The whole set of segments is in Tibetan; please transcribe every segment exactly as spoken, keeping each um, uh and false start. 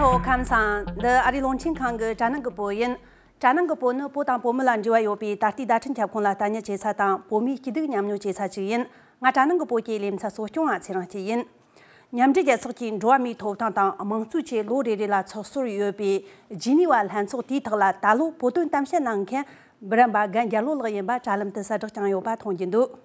ཨོ་ཁམས་བཟང་། འདི་ཨ་རིའི་རླུང་འཕྲིན་ཁང་གི་དྲ་ནང་གི་བོད་ཡིན། དྲ་ནང་གི་བོད་ནི་བོད་དང་བོད་མི་ལ་འབྲེལ་བ་ཡོད་པའི་ད་ལྟའི་བརྡ་འཕྲིན་ཁྱབ་ཁོངས་ལ་ལྟ་ཉན་བྱེད་ས་དང་བོད་མིའི་སྐྱིད་སྡུག་མཉམ་མྱོང་བྱེད་ས་ཞིག་ཡིན། ང་དྲ་ནང་གི་བོད་ཀྱི་ལེ་ཚན་གཙོ་སྐྱོང་བ་ཚེ་རིང་སྐྱིད་ཡིན། མཉམ་འབྲེལ་རྒྱལ་ཚོགས་ཀྱི་འགྲོ་བ་མིའི་ཐོབ་ཐང་དང་དམངས་གཙོའི་ཆེད་ལོ་རེ་རེ་ལ་ཚོགས་གཙོར་ཡོད་པའི་ཇི་ནི་ཝ་ལྷན་ཚོགས་དེའི་ཐོག་ལ་ད་ལོ་བོད་དོན་གཏམ་བཤད་གནང་མཁན་འབུམ་རམས་པ་རྒན་རྒྱལ་ལོ་ལགས་ཡིན་པ་དྲ་ལམ་དུ་གསལ་བསྒྲགས་བསྐྱངས་ཡོད་པ་མཐོང་རྒྱུ་འདུག།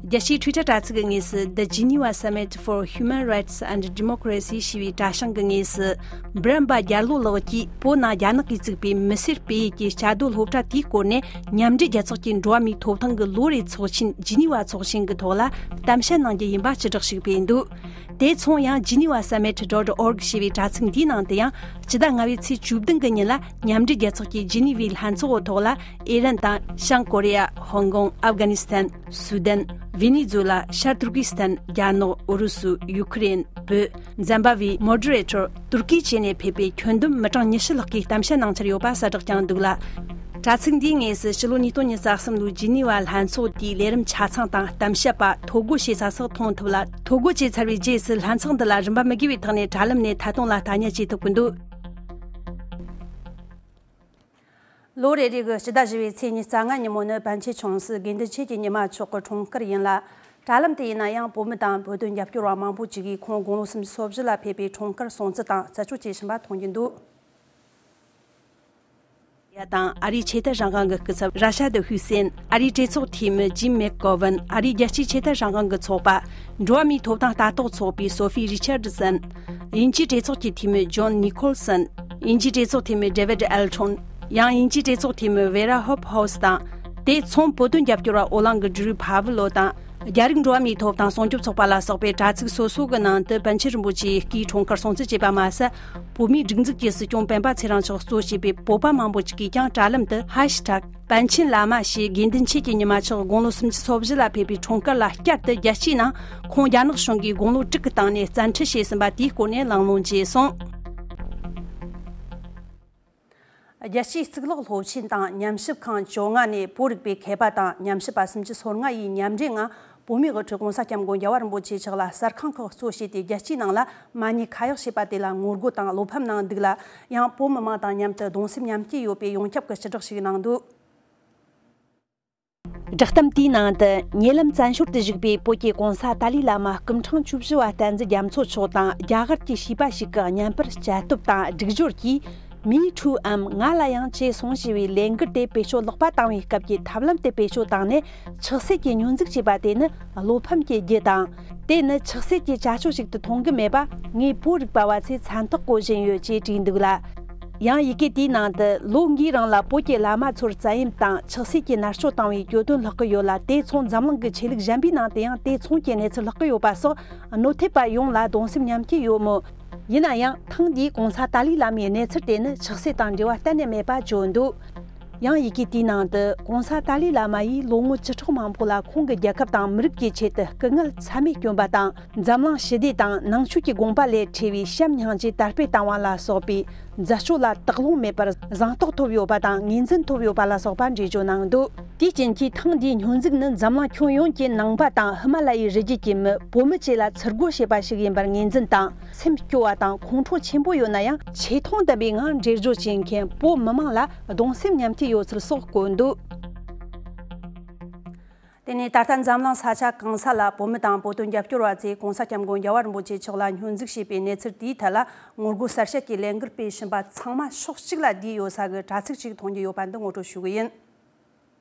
རྒྱལ་སྤྱིའི་Twitter་དྲ་ཚིགས་ཀྱི་ངོས་སུ། The Geneva Summit for Human Rights and Democracy ཞེས་པའི་དྲ་བྱང་གི་ངོས་སུ། འབུམ་རམས་པ་རྒྱལ་ལོ་ལགས་ཀྱིས་བོད་ནང་རྒྱ་ནག་གིས་བཙུགས་པའི་མི་སེར་སྤེལ་ཡུལ་གྱི་བཅའ་སྡོད་སློབ་གྲྭ་དེའི་སྐོར་ནས་མཉམ་འབྲེལ་རྒྱལ་ཚོགས་ཀྱི་འགྲོ་བ་མིའི་ཐོབ་ཐང་གི་ལོ་རེའི་ཚོགས་ཆེན་ཇི་ནི་ཝ་ཚོགས་ཆེན་གྱི་ཐོག་ལ་གཏམ་བཤད་གནང་རྒྱུ་ཡིན་པ་སྤྱི་བསྒྲགས་ཤིག་སྤེལ་འདུག། དེ་མཚུངས་ཡང་genevasummit.org ཞེས་པའི་དྲ་ཚིགས་འདིའི་ནང་དུ་ཡང་ཕྱི་ཟླ་ལྔ་པའི་ཚེས་བཅུ་བདུན་གྱི་ཉིན་ལ་མཉམ་འབྲེལ་རྒྱལ་ཚོགས་ཀྱི་ཇི་ནི་ཝའི་ལྷན་ཚོགས་འོག་ཐོག་ལ་ཨི་རན་དང་བྱང་ཀོ་རི་ཡ། ཧོང་ཀོང་། ཨབ་གྷ་ནི་སི་ཐན། སུ་དན། ཝེ་ནེ་ཛུ་ལ། ཤར་ཏུར་ཀི་སི་ཐན། རྒྱ་ནག། ཨུ་རུ་སུ། ཡུ་ཁུ་རེན། བོད། འཛམ་བྷ་ཝི། Moderator། ཏུར་ཀི་བཅས་ནས་ཕེབས་པའི་ཁྱོན་བསྡོམས་མི་གྲངས་ཉི་ཤུ་ལྷག་གིས་གཏམ་བཤད་གནང་འཆར་ཡོད་པ་གསལ་བསྒྲགས་བསྐྱངས་འདུག་ལ། དྲ་ཚིགས་འདིའི་ངོས་སུ་ཕྱི་ལོ་ཉིས་སྟོང་ཉི་ཤུ་རྩ་གསུམ་ལོའི་ཇི་ནི་ཝ་ལྷན་ཚོགས་དེའི་ལས་རིམ་ཆ་ཚང་དང་གཏམ་བཤད་པ། ཐོ་འགོད་བྱེད་ས་སོགས་མཐོང་ཐུབ་ལ། ཐོ་འགོད་བྱས་ཚར་བའི་རྗེས་སུ་ལྷན་ཚོགས་འདི་ལ་རིན་པ་མི་དགོས་པའི་ཐོག་ནས་དྲ་ལམ་ནས་ཐད་གཏོང་ལ་ལྟ་ཉན་བྱེད་ཐུབ་ཀྱི་འདུག། ལོ་རེ་རེ་གི་སྤྱི་ཟླ་བཞི་པའི་ཚེས་ཉི་ཤུ་རྩ་ལྔ་ཉིན་མོ་ནི་པཎ་ཆེན་ཆུང་སྲིད་དགེ་འདུན་ཆོས་ཀྱི་ཉི་མ་མཆོག་གི་འཁྲུངས་སྐར་ཡིན་ལ། དྲ་ལམ་དུ་ཡིན་ན་ཡང་བོད་མི་དང་བོད་དོན་རྒྱབ་སྐྱོར་བ་མང་པོ་ཅིག་གིས་ཁོང་དགུང་ལོ་སུམ་ཅུ་སོ་བཞི་ལ་ཕེབས་པའི་འཁྲུངས་སྐར་སྲུང་བརྩི་དང་རྩད་གཅོད་བྱེད་བཞིན་པ་མཐོང་རྒྱུ་འདུག། ཡ་དང་ཨ་རིའི་ཆོས་དད་རང་དབང་གི་སྐུ་ཚབ་ར་ཤ་དི་ཧུའུ་སེན། ཨ་རིའི་གྲོས་ཚོགས་འཐུས་མི་ཇིམ་མེག་གོ་ཝན། ཨ་རིའི་རྒྱལ་སྤྱིའི་ཆོས་དད་རང་དབང་གི་ཚོགས་པ། འགྲོ་བ་མིའི་ཐོབ་ཐང་ལྟ་རྟོག་ཚོགས་པའི་སོ་ཕི་རི་ཆར་ཌི་སན། དབྱིན་ཇིའི་གྲོས་ཚོགས་ཀྱི་འཐུས་མི་ཇོན་ནི་ཁོལ་སན། དབྱིན་ཇིའི་གྲོས་ཚོགས་འཐུས་མི་ཌེ་ཝིད་ཨེལ་ཁྲོན། ཡང་དབྱིན་ཇིའི་གྲོས་ཚོགས་འཐུས་མི་ཝེ་ར་ཧོབ་ཧོ་སི་དང་། དེ་མཚུངས་བོད་དོན་རྒྱབ་སྐྱོར་བ་ཨོ་གླིང་གི་ཌི་རུ་ཕ་བི་ལོ་དང་། རྒྱ་རིགས་འགྲོ་བ་མིའི་ཐོབ་ཐང་སྲུང་སྐྱོབ་ཚོགས་པ་ལ་སོགས་པའི་དྲ་ཚིགས་སོ་སོ་གི་ནང་དུ་པཎ་ཆེན་རིན་པོ་ཆེའི་སྐུའི་འཁྲུངས་སྐར་སྲུང་བརྩི་བྱས་པ་མ་ཟད། བོད་མིའི་སྒྲིག་འཛུགས་ཀྱི་སྲིད་སྐྱོང་སྤེན་པ་ཚེ་རིང་མཆོག་གཙོ་བྱས་པའི་བོད་པ་མང་པོ་ཅིག་གིས་ཀྱང་དྲ་ལམ་དུ་ཧེ་ཤི་ཊེག་པཎ་ཆེན་བླ་མ་ཞེས་དགེ་འདུན་ཆོས་ཀྱི་ཉི་མ་མཆོག་དགུང་ལོ་སུམ་ཅུ་སོ་བཞི་ལ་ཕེབས་པའི་འཁྲུངས་སྐར་ལ་བསྐྱར་དུ་རྒྱལ་སྤྱིའི་ནང་ཁོང་རྒྱ་ནག་གཞུང་གིས་དགུང་ལོ་དྲུག་གི་སྟེང་ནས་བཙན་ཁྲིད་བྱས་ཟིན་པ་དེའི་སྐོར་ནས་གླེང་སློང་བྱས་སོང་། རྒྱལ་སྤྱིའི་གཙུག་ལག་སློབ་ཆེན་དང་ཉམས་ཞིབ་ཁང་བཅོ་ལྔ་ནས་བོད་རིག་པའི་མཁས་པ་དང་ཉམས་ཞིབ་པ་སུམ་ཅུ་སོ་ལྔ་ཡིས་མཉམ་འབྲེལ་ངང་བོད་མིའི་དབུ་ཁྲིད་༸གོང་ས་༸སྐྱབས་མགོན་རྒྱལ་བ་རིན་པོ་ཆེ་མཆོག་ལ་གསར་ཁང་ཁག་གཙོ་བྱས་ཏེ་རྒྱལ་སྤྱིའི་ནང་ལ་མ་ཉེས་ཁ་གཡོགས་བྱས་པ་དེ་ལ་ངོ་རྒོལ་དང་བློ་ཕམ་གནང་འདུག་ལ། ཡང་བོད་མི་མང་དང་མཉམ་དུ་གདུང་སེམས་མཉམ་སྐྱེད་ཡོད་པའི་ཡོངས་ཁྱབ་ཀྱི་སྤྱི་བསྒྲགས་ཤིག་གནང་འདུག། བསྒྲགས་གཏམ་དེའི་ནང་དུ་ཉེ་ལམ་བཙན་བྱོལ་དུ་བཞུགས་པའི་བོད་ཀྱི་༸གོང་ས་ཏཱ་ལའི་བླ་མ་སྐུ་ཕྲེང་བཅུ་བཞི་པ་བསྟན་འཛིན་རྒྱ་མཚོ་མཆོག་དང་རྒྱ་གར་གྱི་བྱིས་པ་ཞིག་གི་བརྙན་པར་སྐྱེལ་སྟོབས་དང་སྒྲིག་སྦྱོར་གྱིས། Me too. ཨམ། ང་ལ་ཡང་ཅེས་གསུངས་ཞེས་པའི་ལས་འགུལ་དེ་བེད་སྤྱོད་ལོག་པ་བཏང་བའི་སྐབས་ཀྱི་ཐབས་ལམ་དེ་བེད་སྤྱོད་བཏང་ནས་ཆགས་སྲེད་ཀྱི་སྙོན་འཛུགས་བྱས་པ་དེ་ནི་བློ་ཕམ་གྱི་རྒྱུ་དང་། དེ་ནི་ཆགས་སྲེད་ཀྱི་བྱ་སྤྱོད་ཞིག་ཏུ་མཐོང་གི་མེད་པ་ངས་བོད་རིག་པ་བ་ཚོས་མཚན་རྟགས་བཀོད་བཞིན་ཡོད་ཅེས་བྲིས་འདུག་ལ། ཡང་ཡི་གེ་དེའི་ནང་དུ་ལོ་འགའི་རིང་ལ་བོད་ཀྱི་བླ་མ་ཚོར་བཙན་གཡེམ་དང་ཆགས་སྲེད་ཀྱི་མནར་གཅོད་བཏང་བའི་གྱོད་དོན་ལྷག་གི་ཡོད་ལ། དེ་མཚུངས་འཛམ་གླིང་གི་ཆོས་ལུགས་གཞན་པའི་ནང་དུ་ཡང་དེ་མཚུངས་ཀྱི་གནས་ཚུལ་ལྷག་གི་ཡོད་པ་སོགས་གནོད་ཐེབས་པ་ཡོངས་ལ་གདུང་སེམས་མཉམ་སྐྱེད་ཡོད་མོད། ཡིན་ན་ཡང་ཐེངས་འདིའི་༸གོང་ས་ཏཱ་ལའི་བླ་མའི་གནས་ཚུལ་དེ་ནི་ཆགས་སྲེད་དང་འབྲེལ་བ་གཏན་ནས་མེད་པ་བརྗོད་འདུག། ཡང་ཡི་གེ་དེའི་ནང་དུ་༸གོང་ས་ཏཱ་ལའི་བླ་མ་ཡིས་ལོ་ངོ་བཅུ་ཕྲག་མང་པོ་ལ་ཁོང་གི་རྒྱལ་ཁབ་དང་མི་རིགས་ཀྱི་ཆེད་དུ་སྐུ་ངལ་ཚད་མེད་བསྐྱོན་པ་དང་། འཛམ་གླིང་ཞི་བདེ་དང་ནང་ཆོས་ཀྱི་དགོངས་པ་ལས་བྲལ་བའི་བྱམས་སྙིང་རྗེ་དར་སྤེལ་བཏང་བ་ལ་སོགས་པའི་མཛད་སྤྱོད་ལ་དག་སློང་མེད་པར་གཟེངས་རྟོགས་ཐོབ་ཡོད་པ་དང་ངོས་འཛིན་ཐོབ་ཡོད་པ་ལ་སོགས་པ་འགྲེལ་བརྗོད་གནང་འདུག། དེའི་རྐྱེན་གྱིས་ཐེངས་འདིའི་སྙོན་འཛུགས་ནི་འཛམ་གླིང་ཁྱོན་ཡོངས་ཀྱི་ནང་པ་དང་ཧི་མ་ལ་ཡའི་རི་རྒྱུད་ཀྱི་མི་བོད་མི་བཅས་ལ་ཚུར་རྒོལ་བྱས་པ་ཞིག་ཡིན་པར་ངོས་འཛིན་དང་། སེམས་སྐྱོ་བ་དང་ཁོང་ཁྲོ་ཆེན་པོ་ཡོད་ན་ཡང་ཆེ་མཐོང་ལྡན་པའི་ངང་འགྲེལ་བརྗོད་བྱེད་མཁན་བོད་མི་མང་ལ་གདུང་སེམས་མཉམ་སྐྱེད་ཡོད་ཚུལ་སོགས་བཀོད་འདུག། དེ་ནས་ད་ལྟ་འཛམ་གླིང་ས་ཆ་གང་ས་ལ་བོད་མི་དང་བོད་དོན་རྒྱབ་སྐྱོར་བ་ཚོས་༸གོང་ས་༸སྐྱབས་མགོན་རྒྱལ་བ་རིན་པོ་ཆེ་མཆོག་ལ་སྙོན་འཛུགས་བྱས་པའི་གནས་ཚུལ་དེའི་ཐད་ལ་ངོ་རྒོལ་གསལ་བཤད་ཀྱི་ལས་འགུལ་སྤེལ་བཞིན་པ་ཚང་མ་ཕྱོགས་གཅིག་ལ་བསྡུས་ཡོད་ས་གི་དྲ་ཚིགས་ཤིག་མཐོང་རྒྱུ་ཡོད་པ་འདི་ངོ་སྤྲོད་ཞུ་གི་ཡིན།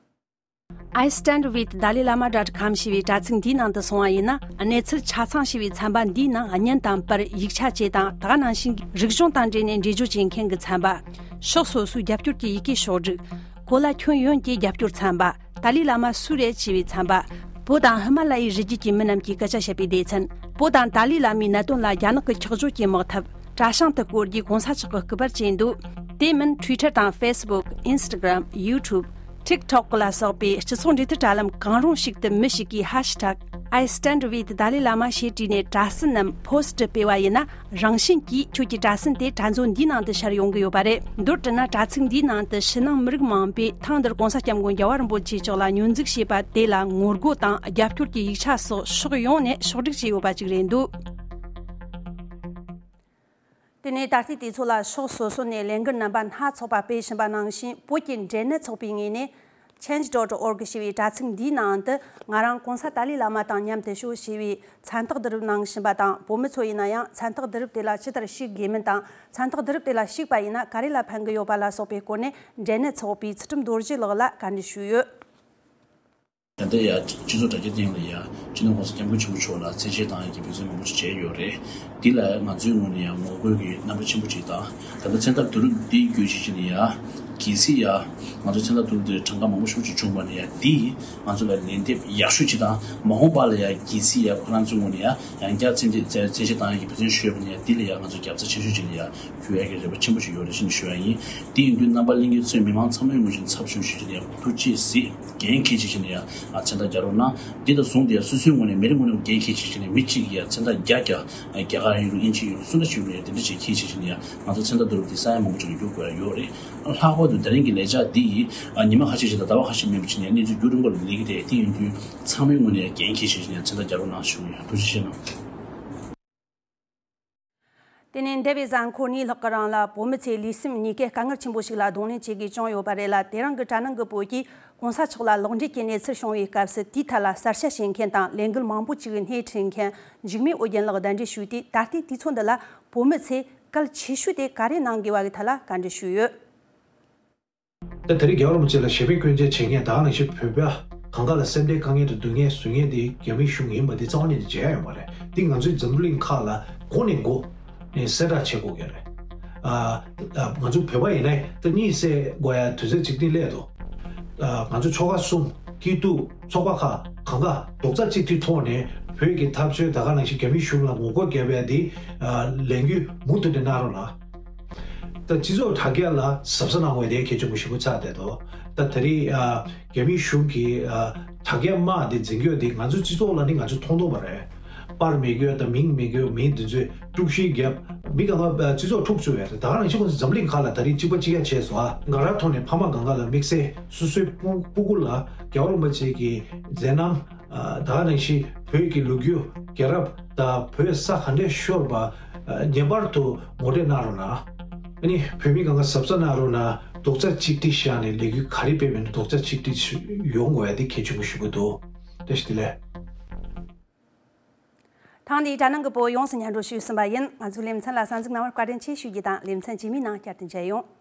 I stand with Dalai Lama dot com ཞེས་པའི་དྲ་ཚིགས་འདིའི་ནང་དུ་སོང་བ་ཡིན་ན། གནས་ཚུལ་ཆ་ཚང་ཞེས་པའི་ཚན་པ་འདིའི་ནང་བརྙན་དང་པར། ཡིག་ཆ་བཅས་དང་། ད་ག་ནང་བཞིན་རིག་གཞུང་དང་འབྲེལ་ནས་འགྲེལ་བརྗོད་བྱེད་མཁན་གྱི་ཚན་པ། ཕྱོགས་སོ་སོའི་རྒྱབ་སྐྱོར་གྱི་ཡི་གེ་ཕྱོགས་བསྒྲིགས། གོ་ལ་ཁྱོན་ཡོངས་ཀྱི་རྒྱབ་སྐྱོར་ཚན་པ། ཏཱ་ལའི་བླ་མ་སུ་རེད་ཅེས་པའི་ཚན་པ། བོད་དང་ཧི་མ་ལ་ཡའི་རི་རྒྱུད་ཀྱི་མི་རྣམས་ཀྱིས་སྐད་ཆ་བཤད་པའི་སྡེ་ཚན། བོད་དང་ཏཱ་ལའི་བླ་མའི་གནད་དོན་ལ་རྒྱ་ནག་གི་འཁྱོག་བརྗོད་ཀྱི་དམག་འཐབ། དྲ་བྱང་དུ་བཀོད་རྒྱུའི་༸གོང་ས་མཆོག་གི་སྐུ་པར་བཅས་འདུག། དེ་མིན་Twitter དང་Facebook, Instagram, YouTube, TikTok ལ་སོགས་པའི་སྤྱི་ཚོགས་འབྲེལ་མཐུད་དྲ་ལམ་གང་རུང་ཞིག་ཏུ་མི་ཞིག་གིས་ཧེཤ་ཊེག I stand with Dalai Lama ཞེས་བྲིས་ནས་དྲ་སྲིན་ནམ་ཕོ་སི་ཊི་སྤེལ་བ་ཡིན་ན། རང་བཞིན་གྱིས་ཁྱོད་ཀྱི་དྲ་སྲིན་དེ་དྲ་མཛོད་འདིའི་ནང་དུ་ཤར་ཡོང་གི་ཡོད་པ་རེད། མདོར་དྲིལ་ན་དྲ་ཚིགས་འདིའི་ནང་དུ་ཕྱི་ནང་མི་རིགས་མང་པོས་ཐེངས་འདིར་༸གོང་ས་༸སྐྱབས་མགོན་རྒྱལ་བ་རིན་པོ་ཆེ་མཆོག་ལ་སྙོན་འཛུགས་བྱས་པ་དེ་ལ་ངོ་རྒོལ་དང་རྒྱབ་སྐྱོར་གྱི་ཡིག་ཆ་སོགས་ཕྱོགས་ཡོངས་ནས་ཕྱོགས་བསྒྲིགས་བྱས་ཡོད་པ་ཅིག་རེད་འདུག། དེ་ནས་ད་ལྟའི་དུས་ཚོད་ལ་ཕྱོགས་སོ་སོ་ནས་ལས་འགུལ་རྣམ་པ་སྣ་ཚོགས་པ་སྤེལ་བཞིན་པ་ནང་བཞིན། བོད་ཀྱི་འབྲེལ་ནད་ཚོགས་པའི་ངོས་ནས་change dot org ཞེས་པའི་དྲ་ཚིགས་འདིའི་ནང་དུ་ང་རང་གོང་ས་ཏཱ་ལའི་བླ་མ་དང་མཉམ་དུ་ཤོག་ཞེས་པའི་མཚན་རྟགས་བསྡུ་རུབ་གནང་བཞིན་པ་དང་། བོད་མི་ཚོ་ཡིན་ན་ཡང་མཚན་རྟགས་བསྡུ་རུབ་དེ་ལ་ཇི་ལྟར་ཞུགས་དགོས་མིན་དང་། མཚན་རྟགས་བསྡུ་རུབ་དེ་ལ་ཞུགས་པ་ཡིན་ན་ག་རེ་ལ་ཕན་གི་ཡོད་པ་ལ་སོགས་པའི་སྐོར་ནས། འབྲེལ་ནད་ཚོགས་པའི་ཚུལ་ཁྲིམས་རྡོ་རྗེ་ལགས་ལ་བཀའ་འདྲི་ཞུས་ཡོད། ད་ལྟ་ཡ་སྤྱི་ཚོགས་དྲ་རྒྱའི་སྟེང་ལ་ཡ་སྤྱི་ནོར་༸གོང་ས་༸སྐྱབས་མགོན་ཆེན་པོ་མཆོག་ལ་མཚན་ཤས་བཏང་ཡག་གི་འབད་བརྩོན་མང་པོ་ཞིག་བྱས་ཡོད་རེད། འདི་ལ་ང་ཚོའི་ངོས་ནས་ཡང་ངོ་རྒོལ་གྱི་རྣམ་པ་ཆེན་པོ་ཅིག་དང་། ད་ལྟ་མཚན་རྟགས་བསྡུ་རུབ་འདི་བརྒྱུད་བྱས་བྱས་ནས་ཡ་གལ་སྲིད་ཡ་ང་ཚོ་མཚན་རྟགས་བསྡུ་རུབ་འདིར་གྲངས་ཀ་མང་པོ་ཞེ་པོ་ཅིག་བྱུང་བ་ན་ཡ་འདི་ང་ཚོ་ལ་ལན་འདེབས་ཡག་ཤོས་ཅིག་དང་། མ་འོངས་པ་ལ་ཡ་གལ་སྲིད་ཡ་ཁོ་རང་ཚོའི་ངོས་ནས་ཡ་ཡང་བསྐྱར་མཚན་རྟགས་མཚན་ཤས་བཏང་ཡག་གི་འབད་བརྩོན་ཞུས་པ་ན་ཡ་འདི་ལ་ཡ་ང་ཚོ་རྒྱབ་རྩ་ཆེ་ཤོས་ཅིག་ལ་ཡ་གྱུར་ཡག་གི་རེ་བ་ཆེན་པོ་ཞིག་ཡོད་རེད་ཅེས་ནས་ཞུ་ཡ་ཡིན། འདི་ཡིན་དུས་རྣམ་པ་ལྷན་རྒྱས་ཚོས་མི་མང་ཚང་མའི་ངོས་ནས་ཚབ་ཞུས་བྱས་བྱས་ནས་ཡ་ཐུགས་རྗེ་གཟིགས། འགན་འཁྱེར་བྱས་བྱས་ནས་ཡ་མཚན་རྟགས་རྒྱག་རོགས་གནང་། འདི་དང་བཟུང་སྟེ་ཡ་སོ་སོའི་ངོས་ནས་མི་རེ་ངོས་ནས་འགན་འཁྱེར་བྱས་བྱས་ནས་མི་གཅིག་གིས་ཡ་མཚན་རྟགས་བརྒྱ་བརྒྱ་རྒྱ་གར་ཡིན་རུང་དབྱིན་ཇི་ཡིན་རུང་སུ་འདྲ་ཞིག་ཡིན་རུང་ཡ་དེ་འདྲ་ཞིག་འཁྱེར་བྱས་བྱས་ནས་ཡ་ང་ཚོ་མཚན་རྟགས་བསྡུ་རུབ་འདི་ས་ཡ་མང་པོ་ཅིག་ལ་འགྱུར་དགོས་ཡ་ཡོད་རེད། ལྷག་པར་དུ་ད་རིང་གི་ལས་འཆར་འདི་ཡིས་ཉི་མ་ཁ་ཤས་ཤིག་དང་ཟླ་བ་ཁ་ཤས་མིན་པ་བྱས་ནས་གནས་ཚུལ་རྒྱུན་རིང་པོ་ལ་ལས་ཀྱི་རེད། དེ་ཡིན་དུས་ཚང་མའི་ངོས་ནས་ཡ་འགན་འཁྱེར་བྱས་བྱས་ནས་མཚན་རྟགས་རྒྱག་རོགས་གནང་ཞུ་གི་ཡིན། ཐུགས་རྗེ་ཆེ་གནང་། དེ་ནས་འདས་པའི་གཟའ་འཁོར་གཉིས་ལྷག་གི་རིང་ལ་བོད་མི་ཚོས་ལུས་སེམས་གཉིས་ཀའི་དཀའ་ངལ་ཆེན་པོ་ཞིག་ལ་གདོང་ལེན་བྱེད་དགོས་བྱུང་ཡོད་པ་རེད་ལ། དེ་རིང་གི་དྲ་ནང་གི་བོད་ཀྱིས་གོང་ས་མཆོག་ལ་ལོག་འགྲེལ་གྱི་གནས་ཚུལ་བྱུང་བའི་སྐབས་སུ་དེའི་ཐད་ལ་གསལ་བཤད་བྱེད་མཁན་དང་ལས་འགུལ་མང་པོ་ཅིག་སྣེ་ཁྲིད་མཁན་འཇིགས་མེད་ཨོ་རྒྱན་ལགས་གདན་འདྲེན་ཞུས་ཏེ། ད་ལྟའི་དུས་ཚོད་འདི་ལ་བོད་མི་ཚོས་གལ་ཆེ་ཤོས་དེ་ག་རེ་གནང་དགོས་པ་གི་ཐད་ལ་བཀའ་འདྲི་ཞུས་ཡོད། ད་དེ་རིང་རྒྱལ་བ་རིན་པོ་ཆེ་ལ་ཞབས་པད་སྐྱོན་ཅན་བྱེད་མཁན་དེ་ག་ནང་བཞིན་བོད་པ་གང་ག་ལ་སེམས་ཁྲལ་དཀའ་ངལ་དང་སྡུག་བསྔལ་བཟོ་མཁན་དེ་རྒྱ་མིའི་གཞུང་ཡིན་པ་འདི་རྩ་བ་ཉིད་ནས་བརྗེད་ཡ་ཡོད་མ་རེད། འདི་ང་ཚོའི་འཛམ་བུ་གླིང་ཁག་ལ་མགོ་ནས་མགོ་ནས་གསལ་བསྒྲགས་བྱེད་དགོས་ཀྱི་རེད། ཨ་ཨ་ང་ཚོ་བོད་པ་ཡིན་ནའི་ད་གཉིད་སད་དགོས་ཡ་དུས་ཚོད་གཅིག་དེ་སླེབས་འདུག་ཨ་ང་ཚོ་ཆོལ་ཁ་གསུམ་སྐྱིད་སྡུག་ཚོགས་པ་ཁག་གང་ག་རྡོག་རྩ་གཅིག་སྒྲིལ་ཐོག་ནས་བོད་ཀྱི་འཐབ་རྩོད་དེ་ག་ནང་བཞིན་རྒྱ་མིའི་གཞུང་ལ་ངོ་རྒོལ་བརྒྱབ་ཡ་འདི་ཨ་ལས་འགུལ་མུ་མཐུད་ནས་གནང་རོགས་གནང་། ད་སྤྱི་ཚོགས་དྲ་རྒྱ་ལ་གཟབ་གཟབ་གནང་དགོས་དེ་གལ་ཆེན་པོ་ཞེ་པོ་ཆགས་བསྡད་འདུག་ད་ད་རེས་ཨ་རྒྱ་མིའི་གཞུང་གིས་ཨ་དྲ་རྒྱ་དམག་དེ་འཛིན་སྐྱོང་དེ་ང་ཚོའི་སྤྱི་ཚོགས་ལ་ནི་ང་ཚོས་མཐོང་ཐུབ་པ་རེད། པར་མི་དགོས་དང་མིང་མི་དགོས། མི་དེ་ཚོས་དཀྲུག་ཤིང་བརྒྱབ། མི་གང་ག་སྤྱི་ཚོགས་འཁྲུག་བཅུག་ཡ་རེད། ད་ག་ནང་བཞིན་ཁོང་ཚོ་འཛམ་གླིང་ཁག་ལ་ད་རེས་གཅིག་པ་གཅིག་རྐྱང་བྱས་སོང་ཨ། ང་རང་ཐོག་ནས་ཕ་མ་གང་ག་ལ་དམིགས་བསལ་སོ་སོའི་སྤུ་སྤུ་གུ་ལ་རྒྱལ་བ་རིན་པོ་ཆེ་གི་མཛད་རྣམ། ད་ག་ནང་བཞིན་བོད་ཀྱི་ལོ་རྒྱུས་རྒྱལ་རབས་དང་བོད་ས་ག་འདྲས་ཤོར་བ་ངེས་པར་དུ་ངོ་སྤྲོད་གནང་རོགས་གནང་། ཨ་ནི་བོད་མི་གང་ག་གཟབ་གཟབ་གནང་རོགས་གནང་། རྡོག་རྩ་གཅིག་སྒྲིལ་བཞག་ནས་ལས་འགུལ་ག་རེ་སྤེལ་བས་ན་རྡོག་རྩ་གཅིག་སྒྲིལ་ཡོང་དགོས་ཡ་དེ་གལ་ཆེན་པོ་ཞེ་པོ་འདུག་བཀྲ་ཤིས་བདེ་ལེགས། ཐེངས་འདིའི་དྲ་ནང་གི་བོད་ཡོངས་སུ་སྙན་སྒྲོན་ཞུས་ཟིན་པ་ཡིན། ང་ཚོའི་ལེ་ཚན་ལ་གསན་གཟིགས་གནང་བར་བཀའ་དྲིན་ཆེ་ཞུ་རྒྱུ་དང་། ལེ་ཚན་རྗེས་མའི་ནང་བསྐྱར་དུ་མཇལ་ཡོང་།